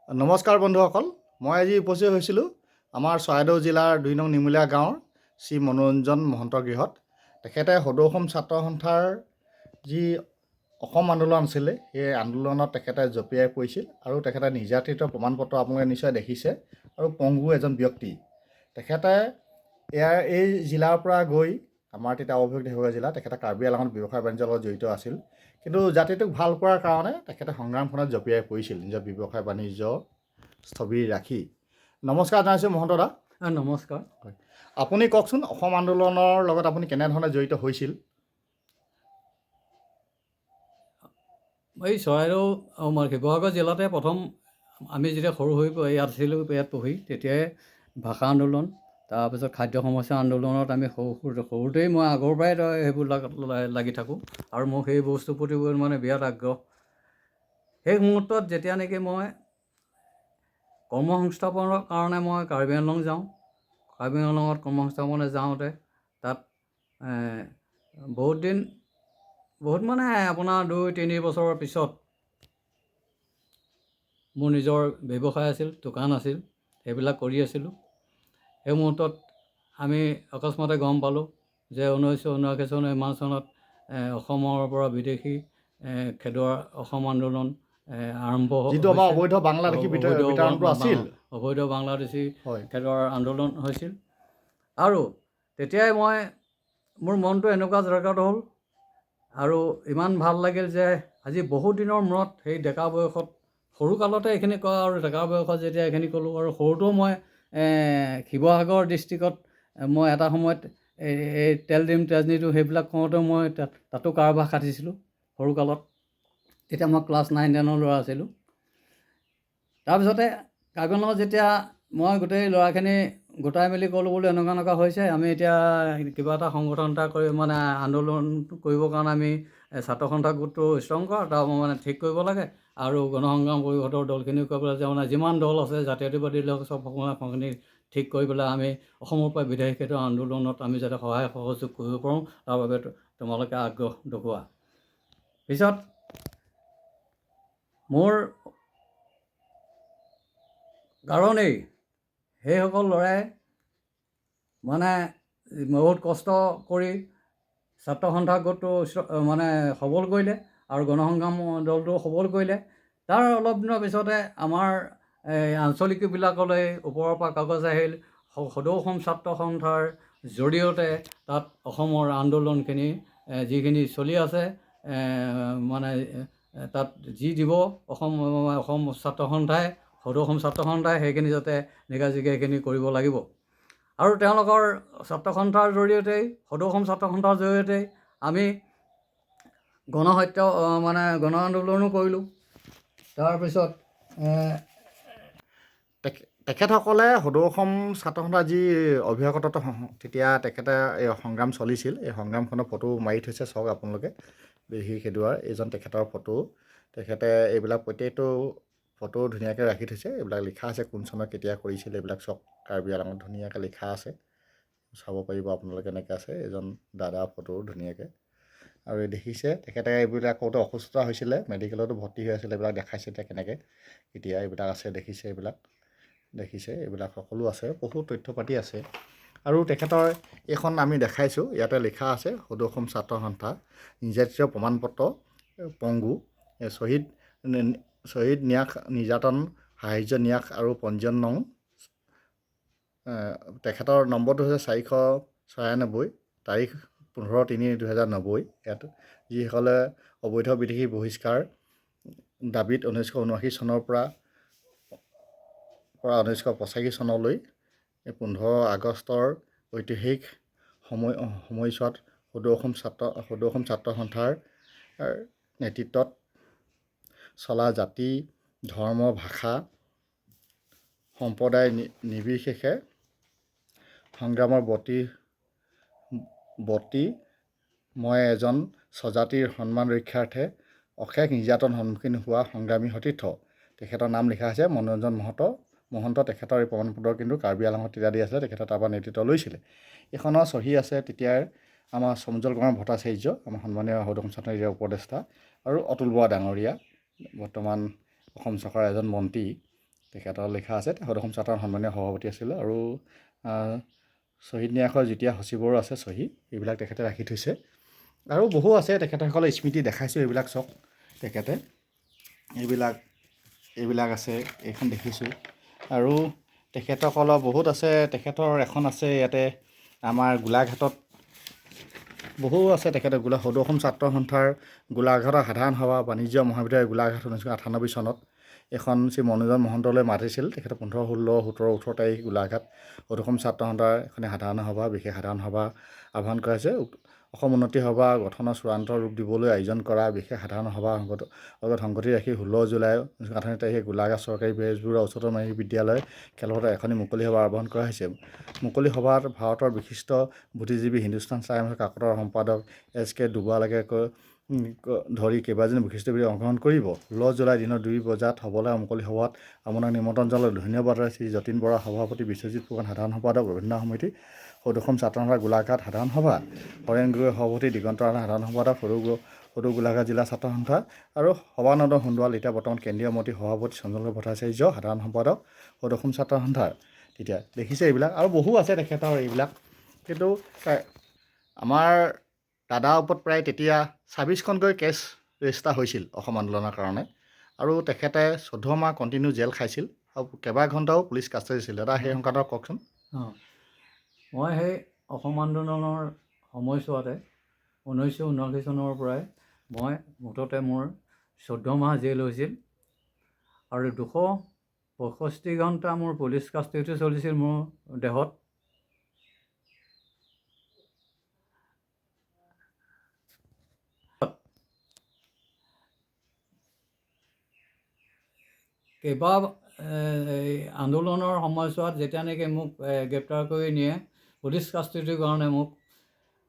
নমস্কাৰ বন্ধুসকল, মই আজি উপস্থিত হৈছিলোঁ আমাৰ চৰাইদেউ জিলাৰ 2 নং নিমলীয়া গাঁৱৰ শ্ৰী মনোৰঞ্জন মহন্ত গৃহত। তেখেতে সদৌ অসম ছাত্ৰ সন্থাৰ যি অসম আন্দোলন আছিলে, সেই আন্দোলনত তেখেতে জঁপিয়াই পৰিছিল আৰু তেখেতে নিৰ্যাতিত প্ৰমাণপত্ৰ আপোনালোকে নিশ্চয় দেখিছে আৰু পংগু এজন ব্যক্তি। তেখেতে ইয়াৰ এই জিলাৰ পৰা গৈ, আমাৰ তেতিয়া অবিভক্ত শিৱসাগৰ জিলা, তেখেতে কাৰ্বি আংলঙত ব্যৱসায় বাণিজ্যৰ লগত জড়িত আছিল। কিন্তু জাতিটোক ভাল পোৱাৰ কাৰণে তেখেতে সংগ্ৰামখনত জঁপিয়াই পৰিছিল নিজৰ ব্যৱসায় বাণিজ্য স্থবিৰ ৰাখি। নমস্কাৰ জনাইছোঁ মহন্ত দা। নমস্কাৰ। আপুনি কওকচোন, অসম আন্দোলনৰ লগত আপুনি কেনেধৰণে জড়িত হৈছিল? এই চৰাইদেউ আমাৰ শিৱসাগৰ জিলাতে প্ৰথম আমি যেতিয়া সৰু হৈ ইয়াত আছিলোঁ, ইয়াত পঢ়ি, তেতিয়াই ভাষা আন্দোলন, তাৰপিছত খাদ্য সমস্যা আন্দোলনত আমি সৰু সৰুতেই মই আগৰ পৰাই সেইবোৰ লাগি থাকোঁ আৰু মোৰ সেই বস্তুৰ প্ৰতি মানে বিৰাট আগ্ৰহ। সেই মুহূৰ্তত যেতিয়া নেকি মই কৰ্মসংস্থাপনৰ কাৰণে মই কাৰ্বি আংলং যাওঁ, কাৰ্বি আংলঙত কৰ্মসংস্থাপনে যাওঁতে তাত বহুত দিন, বহুত মানে আপোনাৰ 2-3 বছৰৰ পিছত মোৰ নিজৰ ব্যৱসায় আছিল, দোকান আছিল, সেইবিলাক কৰি আছিলোঁ। সেই মুহূৰ্তত আমি অকস্মাতে গম পালোঁ যে 1979 চনৰ ইমান চনত অসমৰ পৰা বিদেশী খেদোৱাৰ অসম আন্দোলন আৰম্ভ যিটো আমাৰ হৈছে। অবৈধ বাংলাদেশী অবৈধ বিতাড়নটো আছিল। অবৈধ বাংলাদেশী খেদোৱাৰ আন্দোলন হৈছিল আৰু তেতিয়াই মই মোৰ মনটো এনেকুৱা জাগ্ৰত হ'ল আৰু ইমান ভাল লাগিল যে আজি বহুত দিনৰ মূৰত সেই ডেকা বয়সত, সৰুকালতে এইখিনি কোৱা আৰু ডেকা বয়সত যেতিয়া এইখিনি ক'লোঁ আৰু সৰুতেও মই শিৱসাগৰ ডিষ্ট্ৰিক্টত মই এটা সময়ত এই তেল দিম তেজ নিদিওঁ সেইবিলাক কওঁতেও মই তাতো কাৰবাৰ খাটিছিলোঁ সৰুকালত। তেতিয়া মই ক্লাছ 9 10ৰ ল'ৰা আছিলোঁ। তাৰপিছতে কাৰ্বি আংলঙত যেতিয়া মই গোটেই ল'ৰাখিনি গোটাই মেলি ক'লোঁ, বোলো এনেকুৱা এনেকুৱা হৈছে, আমি এতিয়া কিবা এটা সংগঠন এটা কৰি মানে আন্দোলন কৰিবৰ কাৰণে আমি ছাত্ৰ সন্থা গোটটো ষ্ট্ৰং কৰ, তাৰ মানে ঠিক কৰিব লাগে আৰু গণসংগ্ৰাম পৰিষদৰ দলখিনিও কৈ পেলাই যে মানে যিমান দল আছে, জাতীয়তাবাদী দল, চব সকলোখিনি ঠিক কৰি পেলাই আমি অসমৰ পৰা বিদেশী খেদোৱা আন্দোলনত আমি যাতে সহায় সহযোগ কৰিব পাৰোঁ, তাৰ বাবে তোমালোকে আগ্ৰহ দেখুওৱা। পিছত মোৰ কাৰণেই সেইসকল ল'ৰাই মানে বহুত কষ্ট কৰি ছাত্ৰ সন্থা গোটটো মানে সবল কৰিলে আৰু গণসংগ্ৰাম দলটো সবল কৰিলে। তাৰ অলপ দিনৰ পিছতে আমাৰ এই আঞ্চলিকবিলাকলৈ ওপৰৰ পৰা কাগজ আহিল, সদৌ অসম ছাত্ৰ সন্থাৰ জৰিয়তে তাত অসমৰ আন্দোলনখিনি যিখিনি চলি আছে, মানে তাত যি দিব অসম অসম ছাত্ৰ সন্থাই, সদৌ অসম ছাত্ৰ সন্থাই সেইখিনি যাতে নিগাজিকৈ সেইখিনি কৰিব লাগিব। আৰু তেওঁলোকৰ ছাত্ৰ সন্থাৰ জৰিয়তেই, সদৌ অসম ছাত্ৰ সন্থাৰ জৰিয়তেই আমি গণহত্যা, মানে গণ আন্দোলনো কৰিলোঁ। তাৰপিছত তেখেতসকলে সদৌ অসম ছাত্ৰ সন্থাৰ যি অভিভাৱকত্বত তেতিয়া তেখেতে এই সংগ্ৰাম চলিছিল, এই সংগ্ৰামখনৰ ফটো মাৰি থৈছে। চাওক আপোনালোকে, বিদেশী খেদোৱাৰ এইজন তেখেতৰ ফটো। তেখেতে এইবিলাক প্ৰত্যেকটো ফটো ধুনীয়াকৈ ৰাখি থৈছে। এইবিলাক লিখা আছে কোন চনত কেতিয়া কৰিছিল, এইবিলাক চব কাৰ্বি আংলঙত ধুনীয়াকৈ লিখা আছে, চাব পাৰিব আপোনালোকে। এনেকৈ আছে এজন দাদা ফটো ধুনীয়াকৈ। আৰু এই দেখিছে, তেখেতে এইবিলাক কৰোঁতে অসুস্থতা হৈছিলে, মেডিকেলতো ভৰ্তি হৈ আছিলে, এইবিলাক দেখাইছে এতিয়া কেনেকৈ এতিয়া এইবিলাক আছে। দেখিছে, এইবিলাক দেখিছে, এইবিলাক সকলো আছে, বহুত তথ্য পাতি আছে। আৰু তেখেতৰ এইখন আমি দেখাইছোঁ, ইয়াতে লিখা আছে সদৌ অসম ছাত্ৰ সন্থা নিৰ্যাতিত প্ৰমাণপত্ৰ, পংগু, শ্বহীদ শ্বহীদ ন্যাস, নিৰ্যাতন সাহাৰ্য ন্যাস আৰু পঞ্জীয়ন নং। তেখেতৰ নম্বৰটো হৈছে 496, তাৰিখ 15/3/2090। ইয়াত যিসকলে অবৈধ বিদেশী বহিষ্কাৰ দাবীত 1979 চনৰ পৰা 1985 চনলৈ এই 15 আগষ্টৰ ঐতিহাসিক সময়ছোৱাত সদৌ অসম ছাত্ৰ সন্থাৰ নেতৃত্বত চলা জাতি, ধৰ্ম, ভাষা, সম্প্ৰদায় নিৰ্বিশেষে সংগ্ৰামৰ বতী মই এজন স্বজাতিৰ সন্মান ৰক্ষাৰ্থে অশেষ নিৰ্যাতন সন্মুখীন হোৱা সংগ্ৰামী সতীৰ্থ। তেখেতৰ নাম লিখা আছে মনোৰঞ্জন মহন্ত। তেখেতৰ এই প্ৰমাণপত্ৰ কিন্তু কাৰ্বি আংলঙত তেতিয়া দি আছিলে, তেখেতে তাৰপৰা নেতৃত্ব লৈছিলে। এইখনৰ চহী আছে তেতিয়াৰ আমাৰ সমুজ্জ্বল কুমাৰ ভট্টাচাৰ্য, আমাৰ সন্মানীয় সদৌ অসম ছাত্ৰ উপদেষ্টা, আৰু অতুল বৰা ডাঙৰীয়া, বৰ্তমান অসম চৰকাৰৰ এজন মন্ত্ৰী। তেখেতৰ লিখা আছে। সদৌ অসম ছাত্ৰ সন্মানীয় সভাপতি আছিলে আৰু শ্বহীদ ন্যাসৰ যেতিয়া সচিবৰো আছে চহী, এইবিলাক তেখেতে ৰাখি থৈছে। আৰু বহু আছে তেখেতসকলৰ স্মৃতি দেখাইছোঁ, এইবিলাক চাওক। তেখেতে এইবিলাক এইবিলাক আছে, এইখন দেখিছোঁ। আৰু তেখেতসকলৰ বহুত আছে। তেখেতৰ এখন আছে ইয়াতে আমাৰ গোলাঘাটত বহু আছে। তেখেতৰ সদৌ অসম ছাত্ৰ সন্থাৰ গোলাঘাটৰ সাধাৰণ সভা, বাণিজ্য মহাবিদ্যালয়, গোলাঘাট, 1998 চনত এইখন শ্ৰী মনোৰঞ্জন মহন্তলৈ মাতিছিল। তেখেতে 15, 16, 17, 18 তাৰিখ গোলাঘাট সদৌ অসম ছাত্ৰ সন্থাৰ এখনি সাধাৰণ সভা, বিশেষ সাধাৰণ সভা আহ্বান কৰা হৈছে। অসম উন্নতি সভা গঠনৰ চূড়ান্ত ৰূপ দিবলৈ আয়োজন কৰা বিশেষ সাধাৰণ সভা লগত সংগতি ৰাখি 16 জুলাই 1998 তাৰিখে গোলাঘাট চৰকাৰী বেজবৰুৱা উচ্চতৰ মাধ্যমিক বিদ্যালয় খেলপথাৰত এখনি মুকলি সভা আহ্বান কৰা হৈছে। মুকলি সভাত ভাৰতৰ বিশিষ্ট বুদ্ধিজীৱী, হিন্দুস্তান টাইমছ কাকতৰ সম্পাদক এছ কে ডোবালকে ধৰি কেইবাজনো বিশিষ্ট ব্যক্তিয়ে অংশগ্ৰহণ কৰিব। 16 জুলাই দিনৰ 2 বজাত হ'বলৈ মুকলি সভাত আপোনাক নিমন্ত্ৰণ জনালোঁ। ধন্যবাদ। শ্ৰী যতীন বৰা, সভাপতি, বিশ্বজিৎ ফুকন, সাধাৰণ সম্পাদক, ৰবীন্দ্ৰ সমিতি, সদৌ অসম ছাত্ৰ সন্থা, গোলাঘাট সাধাৰণ সভা, হৰেণ গগৈ, সভাপতি, দিগন্ত সাধাৰণ সম্পাদক, সদৌ সদৌ গোলাঘাট জিলা ছাত্ৰ সন্থা আৰু সৰ্বানন্দ সোণোৱাল, এতিয়া বৰ্তমান কেন্দ্ৰীয় মন্ত্ৰী, সভাপতি, চন্দ্ৰলোক ভট্টাচাৰ্য, সাধাৰণ সম্পাদক, সদৌ অসম ছাত্ৰ সন্থাৰ। তেতিয়া দেখিছে এইবিলাক আৰু বহু আছে তেখেতৰ এইবিলাক। কিন্তু আমাৰ দাদাৰ ওপৰত প্ৰায় তেতিয়া 26খনকৈ কেছ ৰেজিষ্টাৰ হৈছিল অসম আন্দোলনৰ কাৰণে আৰু তেখেতে 14 মাহ কণ্টিনিউ জেল খাইছিল আৰু কেইবা ঘণ্টাও পুলিচ কাষ্টাডি আছিল। দাদা, সেই সংক্ৰান্তত কওকচোন। অঁ, মই সেই অসম আন্দোলনৰ সময়ছোৱাতে 1979 চনৰ পৰাই মই মুঠতে মোৰ 14 মাহ জেল হৈছিল আৰু 265 ঘণ্টা মোৰ পুলিচ কাষ্টাডিটো চলিছিল মোৰ দেহত। কেইবা আন্দোলনৰ সময়ছোৱাত যেতিয়া নেকি মোক গ্ৰেপ্তাৰ কৰি নিয়ে পুলিচ কাষ্টাডিৰ কাৰণে, মোক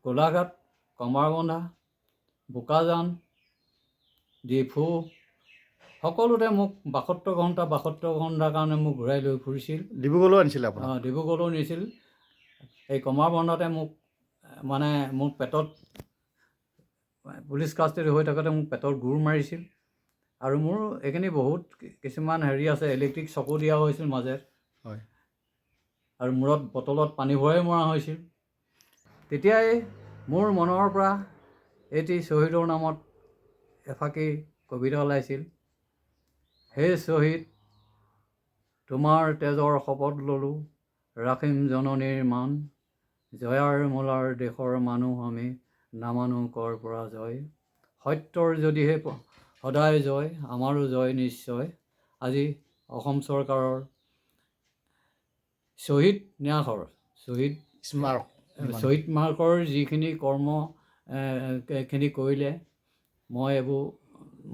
গোলাঘাট, কমাৰবন্ধা, বোকাজান, ডিফু সকলোতে মোক 72 ঘণ্টা 72 ঘণ্টাৰ কাৰণে মোক ঘূৰাই লৈ ফুৰিছিল। ডিব্ৰুগড়লৈও আনিছিলে আপোনাক? অঁ, ডিব্ৰুগড়লৈও নিছিল। এই কমাৰবন্ধাতে মোক মানে মোৰ পেটত পুলিচ কাষ্টাডি হৈ থাকোঁতে মোক পেটত গোৰ মাৰিছিল আৰু মোৰ এইখিনি বহুত কিছুমান হেৰি আছে, ইলেক্ট্ৰিক চকু দিয়া হৈছিল মাজে। হয়। আৰু মূৰত বটলত পানী ভৰাই মৰা হৈছিল। তেতিয়াই মোৰ মনৰ পৰা এটি শ্বহীদৰ নামত এফাঁকি কবিতা ওলাইছিল। হে শ্বহীদ, তোমাৰ তেজৰ শপত ল'লোঁ, ৰাখিম জননীৰ মান, জয়াৰ মোলাৰ দেশৰ মানুহ আমি, নামানো কৰ পৰা জয়, সত্যৰ যদিহে সদায় জয়, আমাৰো জয় নিশ্চয়। আজি অসম চৰকাৰৰ শ্বহীদ ন্যাসৰ শ্বহীদ স্মাৰক, শ্বহীদ স্মাৰকৰ যিখিনি কৰ্ম খিনি কৰিলে, মই এইবোৰ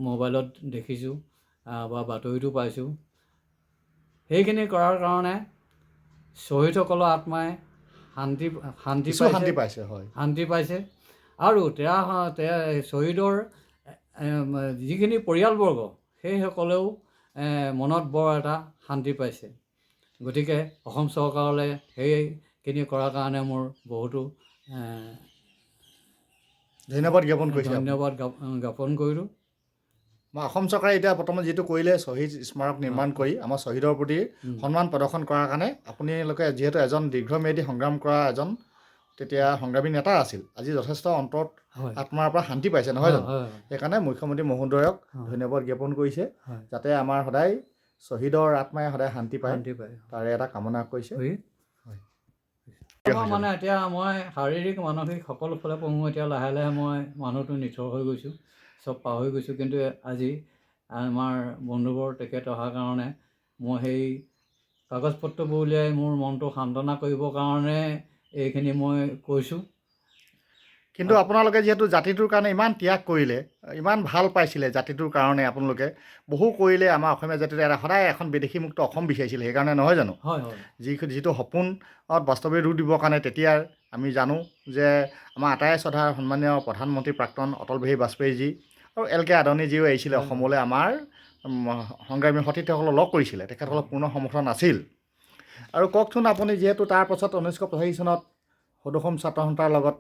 মোবাইলত দেখিছোঁ বা বাতৰিতো পাইছোঁ। সেইখিনি কৰাৰ কাৰণে শ্বহীদসকলৰ আত্মাই শান্তি শান্তি কিছু শান্তি পাইছে, হয়, শান্তি পাইছে। আৰু তেওঁ শ্বহীদৰ যিখিনি পৰিয়ালবৰ্গ, সেইসকলেও মনত বৰ এটা শান্তি পাইছে। গতিকে অসম চৰকাৰলৈ সেইখিনি কৰাৰ কাৰণে মোৰ বহুতো ধন্যবাদ জ্ঞাপন কৰিছে। ধন্যবাদ জ্ঞাপন কৰিলোঁ। আমাৰ অসম চৰকাৰে এতিয়া বৰ্তমান যিটো কৰিলে, শ্বহীদ স্মাৰক নিৰ্মাণ কৰি আমাৰ শ্বহীদৰ প্ৰতি সন্মান প্ৰদৰ্শন কৰাৰ কাৰণে, আপোনালোকে যিহেতু এজন দীৰ্ঘম্যাদী সংগ্ৰাম কৰা এজন তেতিয়া সংগ্ৰামী নেতা আছিল, আজি যথেষ্ট অন্তৰত আত্মাৰ পৰা শান্তি পাইছে, নহয় জানো? সেইকাৰণে মুখ্যমন্ত্ৰী মহোদয়ক ধন্যবাদ জ্ঞাপন কৰিছে, যাতে আমাৰ সদায় শ্বহীদৰ আত্মাই সদায় শান্তি পায়, শান্তি পায়, তাৰে এটা কামনা কৰিছে। মানে এতিয়া মই শাৰীৰিক মানসিক সকলো ফালৰ পৰা মোৰ এতিয়া লাহে লাহে মই মানুহটো নিথৰ হৈ গৈছোঁ, চব পাহৰি গৈছোঁ। কিন্তু আজি আমাৰ বন্ধুবৰ তেখেত অহাৰ কাৰণে মই সেই কাগজ পত্ৰবোৰ উলিয়াই মোৰ মনটো সান্তনা কৰিবৰ কাৰণে এইখিনি মই কৈছোঁ। কিন্তু আপোনালোকে যিহেতু জাতিটোৰ কাৰণে ইমান ত্যাগ কৰিলে, ইমান ভাল পাইছিলে জাতিটোৰ কাৰণে, আপোনালোকে বহু কৰিলে। আমাৰ অসমীয়া জাতিটোৱে এটা সদায় এখন বিদেশী মুক্ত অসম বিচাৰিছিলে, সেইকাৰণে নহয় জানো? হয় হয়। যিটো সপোনত বাস্তৱে ৰূপ দিবৰ কাৰণে তেতিয়া আমি জানো যে আমাৰ আটাই শ্ৰদ্ধাৰ সন্মানীয় প্ৰধানমন্ত্ৰী প্ৰাক্তন অটল বিহাৰী বাজপেয়ীজী আৰু এল কে আদৱানীজীও আহিছিলে অসমলৈ, আমাৰ সংগ্ৰামী সতীৰ্থসকলক লগ কৰিছিলে, তেখেতসকলৰ পূৰ্ণ সমৰ্থন আছিল। আৰু কওকচোন আপুনি যিহেতু তাৰ পাছত 1985 চনত সদৌ অসম ছাত্ৰ সন্থাৰ লগত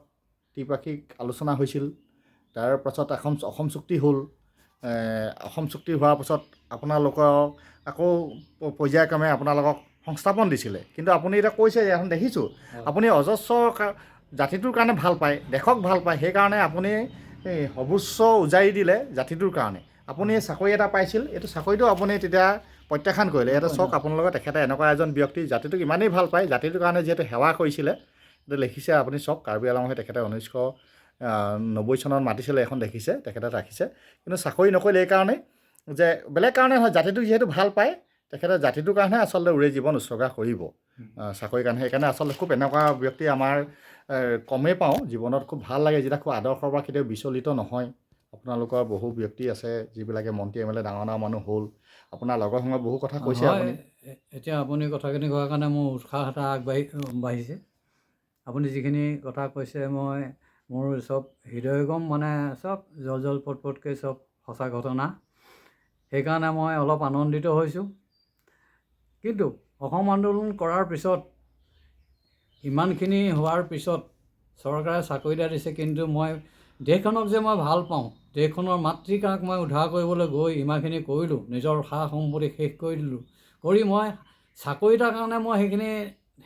ত্ৰিপাক্ষিক আলোচনা হৈছিল, তাৰ পাছত অসম চুক্তি হ'ল, অসম চুক্তি হোৱাৰ পাছত আপোনালোকক আকৌ পৰ্যায়ক্ৰমে আপোনালোকক সংস্থাপন দিছিলে, কিন্তু আপুনি এতিয়া কৈছে, এখন দেখিছোঁ আপুনি অজস্ৰ জাতিটোৰ কাৰণে ভাল পায়, দেশক ভাল পায়, সেইকাৰণে আপুনি এই সৰ্বোচ্চ উজাৰি দিলে জাতিটোৰ কাৰণে। আপুনি চাকৰি এটা পাইছিল, এইটো চাকৰিটো আপুনি তেতিয়া প্ৰত্যাখ্যান কৰিলে। ইয়াতে চাওক আপোনালোকে, তেখেতে এনেকুৱা এজন ব্যক্তি, জাতিটোক ইমানেই ভাল পায়, জাতিটোৰ কাৰণে যিহেতু সেৱা কৰিছিলে, এইটো লিখিছে আপুনি চাওক। কাৰ্বি আলং হৈ তেখেতে 1990 চনত মাতিছিলে, এখন দেখিছে তেখেতে ৰাখিছে, কিন্তু চাকৰি নকৰিলে এইকাৰণেই যে বেলেগ কাৰণে নহয়, জাতিটোক যিহেতু ভাল পায় তেখেতে জাতিটোৰ কাৰণে আচলতে উৰে জীৱন উৎসৰ্গা কৰিব, চাকৰিৰ কাৰণে। সেইকাৰণে আচলতে খুব এনেকুৱা ব্যক্তি আমাৰ কমেই পাওঁ জীৱনত, খুব ভাল লাগে যেতিয়া খুব আদৰ্শৰ পৰা কেতিয়াও বিচলিত নহয়। আপোনালোকৰ বহু ব্যক্তি আছে যিবিলাকে মন্ত্ৰী, এম এল এ, ডাঙৰ ডাঙৰ মানুহ হ'ল, আপোনাৰ লগৰ সময়ত বহু কথা কৈছে হয়। আপুনি। এতিয়া আপুনি কথাখিনি কোৱাৰ কাৰণে মোৰ উৎসাহ এটা বাঢ়িছে। আপুনি যিখিনি কথা কৈছে, মই মোৰ চব হৃদয়গম, মানে চব জল জল পট পটকৈ চব সঁচা ঘটনা, সেইকাৰণে মই অলপ আনন্দিত হৈছোঁ। কিন্তু অসম আন্দোলন কৰাৰ পিছত, ইমানখিনি হোৱাৰ পিছত চৰকাৰে চাকৰি এটা দিছে, কিন্তু মই দেশখনক যে মই ভাল পাওঁ, দেশখনৰ মাতৃকাক মই উদ্ধাৰ কৰিবলৈ গৈ ইমানখিনি কৰিলোঁ, নিজৰ সা সম্পত্তি শেষ কৰি দিলোঁ, কৰি মই চাকৰি এটাৰ কাৰণে মই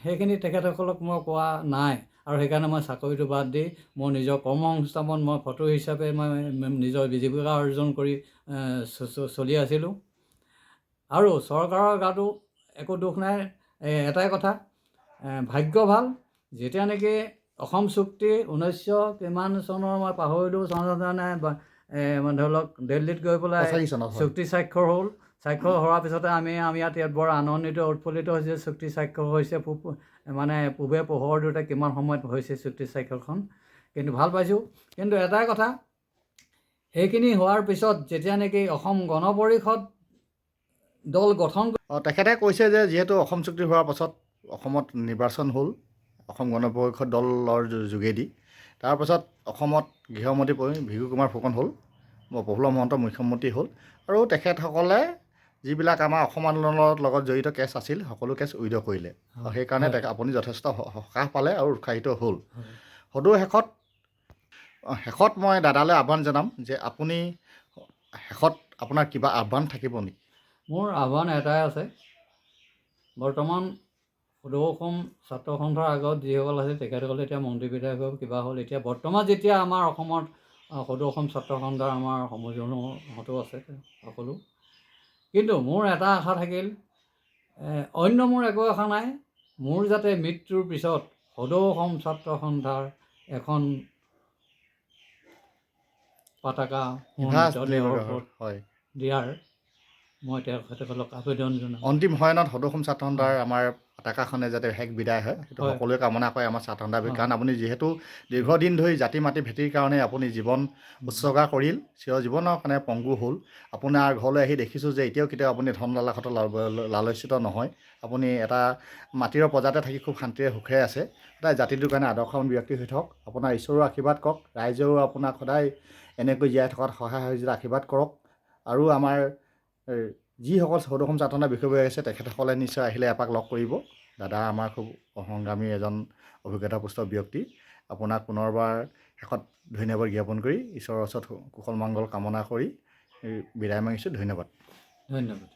সেইখিনি তেখেতসকলক মই কোৱা নাই। আৰু সেইকাৰণে মই চাকৰিটো বাদ দি মোৰ নিজৰ কৰ্ম সংস্থাপন, মই ফটো হিচাপে মই নিজৰ জীৱিকা অৰ্জন কৰি চলি আছিলোঁ। আৰু চৰকাৰৰ গাতো একো দোষ নাই। এটাই কথা, ভাগ্য ভাল, যেতিয়া নেকি অসম চুক্তি 1900 কিমান চনৰ মই পাহৰিলোঁ, চনত মানে ধৰি লওক দিল্লীত গৈ পেলাই 85 চনত হয়। চুক্তি স্বাক্ষৰ হ'ল। স্বাক্ষৰ হোৱাৰ পিছতে আমি ইয়াত বৰ আনন্দিত উৎফুল্লিত হৈছে, চুক্তি স্বাক্ষৰ হৈছে, পূব মানে পূবে পোহৰ দিওঁতে কিমান সময়ত হৈছে চুক্তি স্বাক্ষৰখন, কিন্তু ভাল পাইছোঁ। কিন্তু এটাই কথা, সেইখিনি হোৱাৰ পিছত যেতিয়া নেকি অসম গণ পৰিষদ দল গঠন তেখেতে কৈছে যে যিহেতু অসম চুক্তি হোৱাৰ পাছত অসমত নিৰ্বাচন হ'ল অসম গণ পৰিষদ দলৰ যোগেদি, তাৰপাছত অসমত গৃহমন্ত্ৰী ভৃগু কুমাৰ ফুকন হ'ল, প্ৰফুল্ল মহন্ত মুখ্যমন্ত্ৰী হ'ল, আৰু তেখেতসকলে যিবিলাক আমাৰ অসম আন্দোলনৰ লগত জড়িত কেছ আছিল সকলো কেছ উইড্ৰ কৰিলে, সেইকাৰণে আপুনি যথেষ্ট সকাহ পালে আৰু উৎসাহিত হ'ল। সদৌ শেষত মই দাদালৈ আহ্বান জনাম যে আপুনি শেষত আপোনাৰ কিবা আহ্বান থাকিব নেকি? মোৰ আহ্বান এটাই আছে, বৰ্তমান সদৌ অসম ছাত্ৰ সন্থাৰ আগত যিসকল আছে তেখেতসকলে এতিয়া মন্ত্ৰী বিধায়ক হ'ল, কিবা হ'ল, এতিয়া বৰ্তমান যেতিয়া আমাৰ অসমত সদৌ অসম ছাত্ৰ সন্থাৰ আমাৰ সমজনহঁতো আছে সকলো, কিন্তু মোৰ এটা আশা থাকিল, অন্য মোৰ একো আশা নাই, মোৰ যাতে মৃত্যুৰ পিছত সদৌ অসম ছাত্ৰ সন্থাৰ এখন পতাকা মোৰ মৃতদেহৰ ওপৰত দিয়াৰ মই তেখেতসকলক আবেদন জনাওঁ। অন্তিম শয়নত সদৌ অসম ছাত্ৰ সন্থাৰ আমাৰ পতাকাখনে যাতে শেষ বিদায় হয়, সেইটো সকলোৱে কামনা কৰে আমাৰ ছাত্ৰ সন্থাৰ। কাৰণ আপুনি যিহেতু দীৰ্ঘদিন ধৰি জাতি মাটি ভেটিৰ কাৰণে আপুনি জীৱন উৎসৰ্গা কৰিল, চিৰজীৱনৰ কাৰণে পংগু হ'ল। আপোনাৰ ঘৰলৈ আহি দেখিছোঁ যে এতিয়াও কেতিয়াও আপুনি ধন লালাসত লালসিত নহয়, আপুনি এটা মাটিৰ পঁজাতে থাকি খুব শান্তিৰে সুখেৰে আছে। সদায় জাতিটোৰ কাৰণে আদৰ্শৱান ব্যক্তি হৈ থাকক, আপোনাৰ ঈশ্বৰেও আশীৰ্বাদ কৰক, ৰাইজেও আপোনাক সদায় এনেকৈ জীয়াই থকাত সহায় সহযোগিতা আশীৰ্বাদ কৰক। আৰু আমাৰ যিসকল সদৌ অসম ছাত্ৰ সন্থাৰ বিষয়ববীয়া আছে তেখেতসকলে নিশ্চয় আহিলে এপাক লগ কৰিব। দাদা আমাৰ খুব সংগ্ৰামী এজন অভিজ্ঞতাপুষ্ট ব্যক্তি। আপোনাক পুনৰবাৰ শেষত ধন্যবাদ জ্ঞাপন কৰি ঈশ্বৰৰ ওচৰত কুশল মংগল কামনা কৰি বিদায় মাগিছোঁ। ধন্যবাদ। ধন্যবাদ।